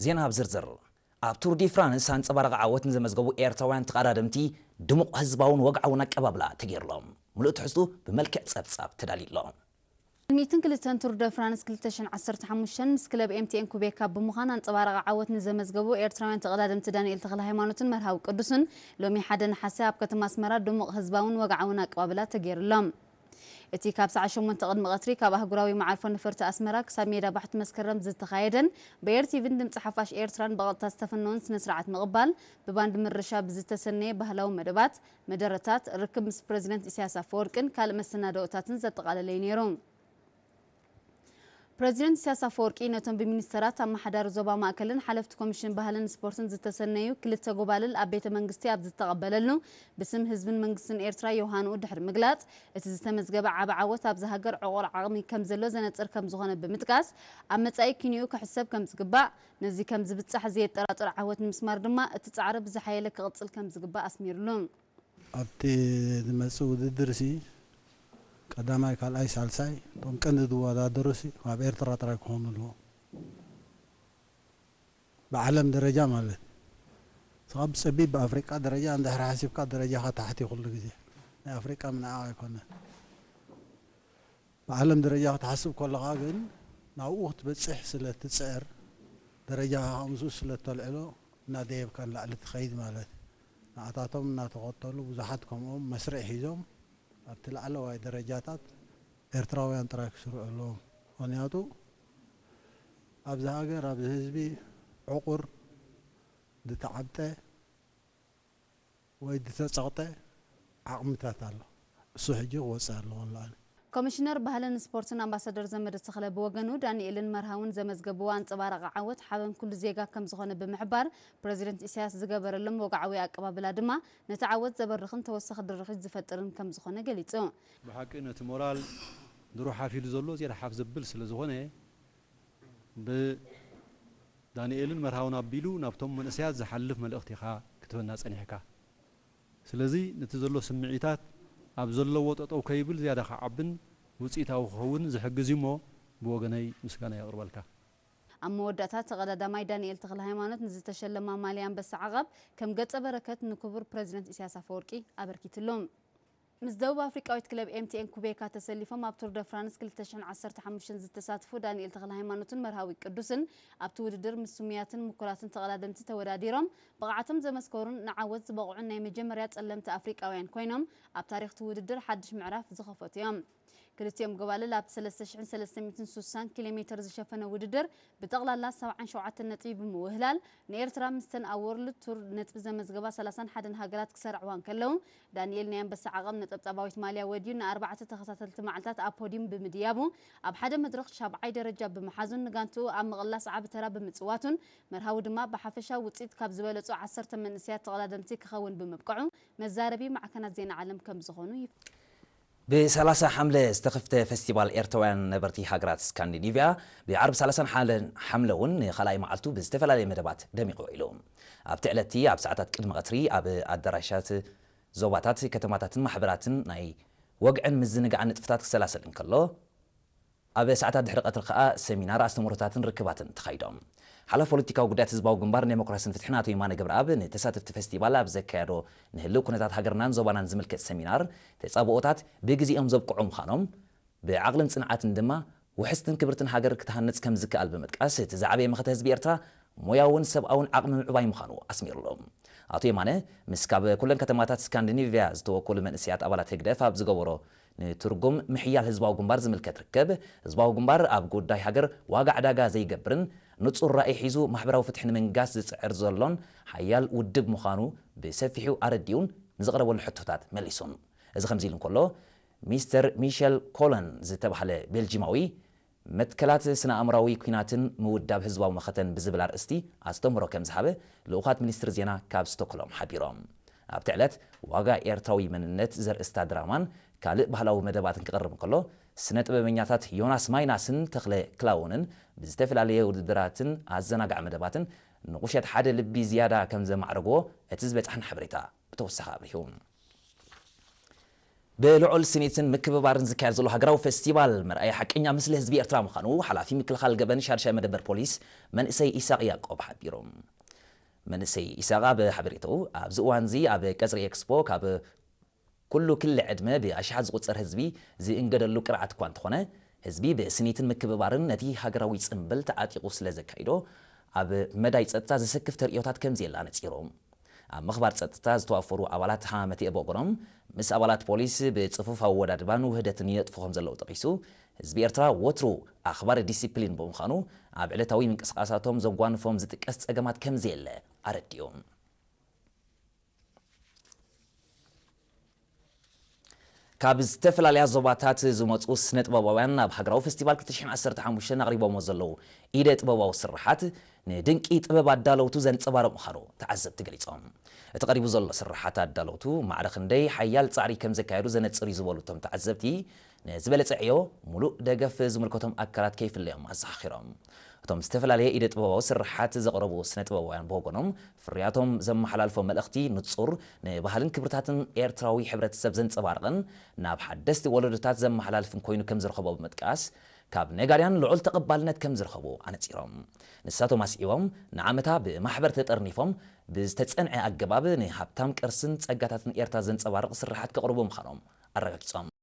ዜና ብዝርዝር። ኣብ ቱር ዲ ፍራንስ ኣንጸባራቒ ዓወት ንዘመዝገቡ ኤርትራውያን ተቐዳደምቲ ድሙቕ ህዝባውን ወግዓውን ኣቀባብላ ተገይርሎም። ምሉእ ትሕዝቱ ብመልክዕ ጸብጻብ ተዳልዩ ኣሎ። ሚእትን ክልተን ቱር ደ ፍራንስ ክልተ ሽሕን ዓሰርተ ሓሙሽተን ምስ ክለብ ኤምቲኤን ኩቤካ ብምዃን ኣንጸባራቒ ዓወት ንዘመዝገቡ ኤርትራውያን ተቐዳደምቲ ዳንኤል ተኽለ ሃይማኖትን መርሃዊ ቅዱስን ሎሚ ሓደ ነሓሰ ኣብ ከተማ ኣስመራ ድሙቕ ህዝባውን ወግዓውን ኣቀባብላ ተገይርሎም። እቲ ካብ ሰዓት ሸሞንተ ቅድሚ ቀትሪ ካብ ኣህጉራዊ መዓርፎ ነፈርቲ ኣስመራ ክሳብ ሜዳ ባሕቲ መስከረም ዝተኻየደን ብኤር ቲቪን ድምፂ ሓፋሽ ኤርትራን ብቐጥታ ዝተፈነወን ስነ ስርዓት ምቕባል ብባንድ ምርሻ ብዝተሰነየ ባህላዊ መደባት፣ መደረታት፣ ርክብ ምስ ፕረዚደንት ኢሳያስ ኣፈወርቅን ካልእ መሰናድኦታትን ዘጠቓለለ እዩ ነይሩ። ፕረዚደንት ኢሳያስ ኣፈወርቂ ነቶም ብሚኒስተራት ኣመሓዳሪ ዞባ ማእከልን ሓለፍቲ ኮሚሽን ባህልን ስፖርትን ዝተሰነዩ ክልተ ጎባልል ኣብ ቤተ መንግስቲ ኣብ ዝተቐበለሉ ብስም ህዝብን መንግስትን ኤርትራ የውሃንኡ ድሕሪ ምግላጽ፣ እቲ ዝተመዝገበ ዓቢ ዓወት ኣብዛ ሃገር ዕቑር ዓቕሚ ከም ዘሎ ዘነጽር ከም ዝኾነ ብምጥቃስ፣ ኣብ መጻኢ ኪንኡ ክሕሰብ ከም ዝግባእ፣ ነዚ ከም ዝብጻሕ ዘየጠራጥር ዓወት ንምስማር ድማ እቲ ጻዕሪ ብዝሓየለ ክቕጽል ከም ዝግባእ ኣስሚርሉ። ኣብቲ ዝመጽእ ውድድር ሲ ቀዳማይ፣ ካልኣይ፣ ሳልሳይ እቶም ቀንዲ ዝወዳደሩ ሲ ኣብ ኤርትራ ጥራይ ክኾኑ ኣለዎም። ብዓለም ደረጃ ማለት። ስኻ ብጸቢብ ብኣፍሪቃ ደረጃ እንድሕር ሓሲብካ ደረጃኻ ታሕቲ ኩሉ ግዜ። ናይ ኣፍሪቃ ምንዓቕ ኣይኮነን። ብዓለም ደረጃ ክትሓስብ ከለኻ ግን ናብኡ ክትበጽሕ ስለ ትጽዕር፣ ደረጃኻ ከምሱ ስለ ተልዕሎ እናደየብካ ንላዕሊ ትኸይድ ማለት። ንዓታቶም እናተኸተሉ ብዙሓት ከምኦም መስርዕ ሒዞም ኣብቲ ላዕለዋይ ደረጃታት ኤርትራውያን ጥራይ ክስርዑ ኣለዎም። ምኽንያቱ ኣብዚ ሃገር፣ ኣብዚ ህዝቢ ዕቑር፣ ዝተዓብጠ ወይ ዝተጸቕጠ ዓቕምታት ኣሎ። እሱ ሕጂ ክወጽእ ኣለዎ ንላዕሊ። ኮሚሽነር ባህልን ስፖርትን ኣምባሳደር ዘመደ ተኽለ ብወገኑ፣ ዳንኤልን መርሃውን ዘመዝገብዎ ኣንጸባራቒ ዓወት ሓበን ኩሉ ዜጋ ከም ዝኾነ ብምሕባር፣ ፕረዚደንት ኢሳያስ ዝገበረሎም ወግዓዊ ኣቀባብላ ድማ ነቲ ዓወት ዘበርኽን ተወሳኺ ድርኺት ዝፈጥርን ከም ዝኾነ ገሊጹ። ብሓቂ ነቲ ሞራል ድሮ ሓፍ ኢሉ ዘሎ ዝያዳ ሓፍ ዘብል ስለ ዝኾነ፣ ብዳንኤልን መርሃውን ኣቢሉ ናብቶም መንእሰያት ዝሓልፍ መልእኽቲ ኢኻ ክትህበና ጸኒሕካ። ስለዚ ነቲ ዘሎ ስምዒታት ኣብ ዘለዎ ጠጠው ከይብል ዝያዳ ክዓብን ውጽኢታዊ ክኸውን ዝሕግዝ እዩ እሞ ብወገነይ ምስጋና የቕርበልካ። ኣብ መወዳእታ ተቐዳዳማይ ዳንኤል ተኽለ ሃይማኖት ንዝተሸለማ ማልያ ኣንበሳ ዓቐብ ከም ገጸ በረከት ንክቡር ፕረዚደንት ኢሳያስ ኣፈወርቂ ኣበርኪትሉ። ምስ ደቡብ ኣፍሪቃዊት ክለብ ኤምቲኤን ኩቤካ ተሰሊፎም ኣብ ቱር ደ ፍራንስ ክልተ ሽሕን ዓሰርተ ሓሙሽተን ዝተሳትፉ ዳንኤል ተኽለ ሃይማኖትን መርሃዊ ቅዱስን ኣብቲ ውድድር ምስ ስሙያትን ምኩራትን ተቐዳደምቲ ተወዳዲሮም ብቕዓቶም ዘመስከሩን ንዓወት ዝበቕዑን ናይ መጀመርያ ጸለምቲ ኣፍሪቃውያን ኮይኖም ኣብ ታሪኽቲ ውድድር ሓድሽ ምዕራፍ ዝኸፈቱ እዮም። ክልቲኦም ጎባልል ኣብቲ ሰለስተ ሽሕን ሰለስተ ሚእትን ስሳን ኪሎ ሜተር ዝሸፈነ ውድድር ብጠቕላላ ሰብዓን ሸውዓተን ነጥቢ ብምውህላል ንኤርትራ ምስተን ኣብ ወርልድ ቱር ነጥቢ ዘመዝገባ ሰላሳን ሓደን ሃገራት ክሰርዕዋ እንከለዉ፣ ዳንኤል ናይ ኣንበሳ ዓቐብ ነጠብጣባዊት ማልያ ወድዩ ንኣርባዕተ ተኸታተልቲ መዓልታት ኣብ ፖዲዩም ብምድያቡ ኣብ ሓደ መድረኽ ሻብዓይ ደረጃ ብምሓዙን ንጋንትኡ ኣብ ምቕላስ ዓቢ ተራ ብምጽዋቱን መርሃዊ ድማ ብሓፈሻዊ ውጽኢት ካብ ዝበለጹ ዓሰርተ መንእሰያት ተቐዳደምቲ ክኸውን ብምብቅዑ መዛረቢ ማዕከናት ዜና ዓለም ከም ዝኾኑ ይፍ- ብ30 ሓምለ ዝተኸፍተ ፈስቲቫል ኤርትራውያን ነበርቲ ሃገራት ስካንዲኒቭያ ብዓርቢ ሰላሳን ሓደን ሓምለ እውን ንኻልኣይ መዓልቱ ብዝተፈላለየ መደባት ደሚቑ ውዒሉ። ኣብቲ ዕለትቲ ኣብ ሰዓታት ቅድሚ ቀትሪ ኣብ ኣዳራሻት ዞባታት፣ ከተማታትን ማሕበራትን ናይ ወግዕን ምዝንጋዕን ንጥፍታት ክሰላሰል እንከሎ፣ ኣብ ሰዓታት ድሕሪ ቀትሪ ከኣ ሰሚናር፣ ኣስተምህሮታትን ርክባትን ተኻይዶም። ሓላፊ ፖለቲካዊ ጉዳያት ህዝባዊ ግንባር ንዴሞክራስን ፍትሕን ኣቶ የማነ ገብረኣብ ንተሳተፍቲ ፈስቲቫል ኣብ ዘካየዶ ንህልው ኩነታት ሃገርናን ዞባናን ዝምልከት ሰሚናር፣ ተጻብኦታት ብግዜኦም ዘብቅዑ ምዃኖም፣ ብዓቕልን ጽንዓትን ድማ ውሕስትን ክብርትን ሃገር ክትሃንጽ ከም ዝከኣል ብምጥቃስ፣ እቲ ዝዓበየ መኸተ ህዝቢ ኤርትራ ሞያውን ሰብኣውን ዓቕሚ ምዕባይ ምዃኑ ኣስሚሩሉ። ኣቶ የማነ፣ ምስ ካብ ኩለን ከተማታት ስካንዲኒቭያ ዝተወከሉ መንእሰያት ኣባላት ህግደፍ ኣብ ዝገበሮ ንትርጉም ምሕያል ህዝባዊ ግንባር ዝምልከት ርክብ፣ ህዝባዊ ግንባር ኣብ ጉዳይ ሃገር ዋጋ ዕዳጋ ዘይገብርን ንጹር ራእይ ሒዙ ማሕበራዊ ፍትሒ ንምንጋስ ዝጽዕር ዘሎን ሓያል ውድብ ምዃኑ ብሰፊሑ ኣረዲኡን ንዝቐረበሉ ሕቶታት መሊሱን። እዚ ከምዚ ኢሉ እንከሎ፣ ሚስተር ሚሸል ኮለን ዝተባህለ ቤልጂማዊ መትከላት ስነ ኣእምራዊ ኲናትን ምውዳብ ህዝባዊ መኸተን ብዝብል ኣርእስቲ ኣስተምህሮ ከም ዝሃበ ልኡኻት ሚኒስትሪ ዜና ካብ ስቶክሆልም ሓቢሮም። ኣብቲ ዕለት ዋጋ ኤርትራዊ መንነት ዘርእስታ ድራማን ካልእ ባህላዊ መደባትን ክቐርብ እንከሎ፣ ስነ ጥበበኛታት ዮናስ ማይናስን ተኽለ ክላውንን ብዝተፈላለየ ውድድራትን ኣዘናጋዒ መደባትን ንቑሸት ሓደ ልቢ ዝያዳ ከም ዘማዕረግዎ እቲ ዝበጽሓና ሓበሬታ ብተወሳኺ ኣብሪሁ። ብልዑል ስኒትን ምክብባርን ዝካየድ ዘሎ ሃገራዊ ፌስቲቫል መርኣያ ሓቀኛ ምስሊ ህዝቢ ኤርትራ ምዃኑ ሓላፊ ምክልኻል ገበን ሻድሻይ መደበር ፖሊስ መንእሰይ ኢሳቕ ያዕቆብ ሓቢሩ። መንእሰይ ኢሳቕ ኣብ ሓበሬታኡ፣ ኣብዚ እዋንዚ ኣብ ቀጽሪ ኤክስፖ ካብ ኩሉ ክሊ ዕድመ ብኣሽሓት ዝቑጸር ህዝቢ ዝእንገደሉ ቅርዓት እኳ እንተኾነ፣ ህዝቢ ብስኒትን ምክብባርን ነቲ ሃገራዊ ጽምብል ተዓጢቑ ስለ ዘካይዶ፣ ኣብ መዳይ ጸጥታ ዘሰክፍ ተርእዮታት ከም ዘየለ ኣነጺሩ። ኣብ ምኽባር ጸጥታ ዝተዋፈሩ ኣባላት ሃመቴ ብወገኖም፣ ምስ ኣባላት ፖሊስ ብጽፉፍ ኣወዳድባን ውህደትን ይነጥፉ ከም ዘለዉ ጠቒሱ፣ ህዝቢ ኤርትራ ወትሩ ኣኽባሪ ዲሲፕሊን ብምዃኑ፣ ኣብ ዕለታዊ ምንቅስቓሳቶም ዘጓንፎም ዝጥቀስ ጸገማት ከም ዘየለ ኣረዲኡ። ካብ ዝተፈላለያ ዞባታት ዝመጹ ስነ ጥበባውያን ናብ ሃገራዊ ፌስቲቫል ክልተ ሽሕን ዓሰርተ ሓሙሽተን ኣቕሪቦሞ ዘለዉ ኢደ ጥበባዊ ስርሓት፣ ንድንቂ ጥበብ ኣዳለውቱ ዘንጸባርቕ ምዃኑ ተዓዘብቲ ገሊጾም። እቲ ቀሪቡ ዘሎ ስርሓት ኣዳለውቱ ማዕረ ክንደይ ሓያል ጻዕሪ ከም ዘካየዱ ዘነጽር እዩ ዝበሉ እቶም ተዓዘብቲ፣ ንዝበለጸ ዕዮ፣ ሙሉእ ደገፍ ዝምልከቶም ኣካላት ከይፍለዮም ኣዘኻኺሮም። እቶም ዝተፈላለየ ኢደ ጥበባዊ ስርሓት ዘቕረቡ ስነ ጥበባውያን ብወገኖም፣ ፍርያቶም ዘመሓላልፎ መልእኽቲ ንጹር፣ ንባህልን ክብርታትን ኤርትራዊ ሕብረተሰብ ዘንጸባርቕን ናብ ሓደስቲ ወለዶታት ዘመሓላልፍን ኮይኑ ከም ዝረኸቦ ብምጥቃስ፣ ካብ ነጋድያን ልዑል ተቐባልነት ከም ዝረኸቡ ኣነጺሮም። ንሳቶም ኣስዒቦም፣ ንዓመታ ብማሕበር ተጠርኒፎም ብዝተጸንዐ ኣገባብ ንሃብታም ቅርስን ጸጋታትን ኤርትራ ዘንጸባርቕ ስርሓት ከቕርቡ ምዃኖም ኣረጋጊጾም።